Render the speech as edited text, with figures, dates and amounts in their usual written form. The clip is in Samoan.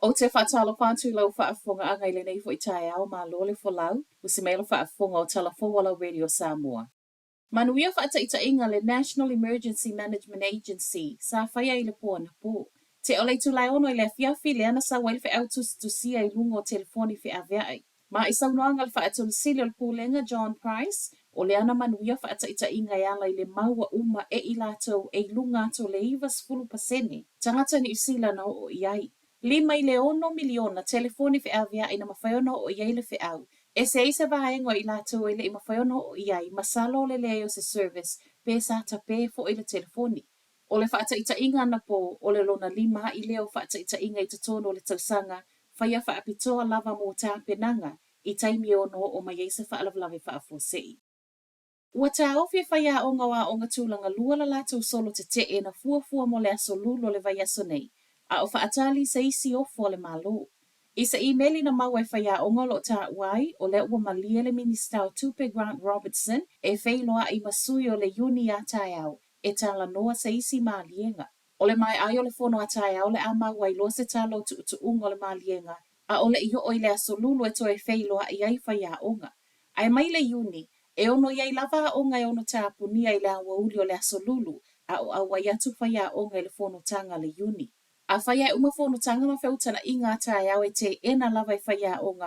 Ou te faatalofa atu i lau faafofogaaga i lenei foi taeao, malo le folau, usi mai le faafofoga o Tala Fou a lau Radio Samoa. Manuia faataitaiga a le National Emergency Management Agency sa faia i le po anapo. Tea o le itula e 6 i le afiafi lea na sau ai le feau tusitusia i luga o telefoni feaveai. Ma i saunoaga a le Faatonusili o le Pulega John Price, o lea na manuia faataitaiga e ala i le mau ua uma e i latou e i luga atu o le 90% tagata Niu Sila na oo i ai. 5 i le 6 miliona telefoni feaveai na mafai ona oo i ai le feau. Ese ai se vaega o i latou e le i mafai ona oo i ai, masalo o le leai o se service pe sa tapē foi le telefoni. O le faataitaiga anapo, o le lona lima a'i lea o faataitaiga i totonu o le tausaga, faia faapitoa lava mo tapenaga i taimi e ono oo mai ai se faalavelave faafuasei. Ua taofi e faiaoga o aoga tulaga lua la latou solo tetee na fuafua mo le aso Lulu o le vaiaso nei, a o faatali se isi ofo a le Malo. I se imeli na maua e faiaoga o lo o taua ai, o lea ua malie le Minisita o Tupe Grant Robertson e feiloai ma sui o le iuni a taeao e talanoa se isi maliega. O le maea ai o le fono a taeao o le a maua ai loa se tala o tuutuuga o le maliega, ʻaʻole i oo i le aso Lulu e toe feiloai ai faiaoga. Ae mai le Iuni, e ono i ai lava aoga e ono tapunia i le aoauli o le aso Lulu, a o ʻauai atu faiaoga i le fonotaga a le Iuni. Afai ae uma fonotaga ma feutanaʻiga a taeao e teena lava e faiaoga.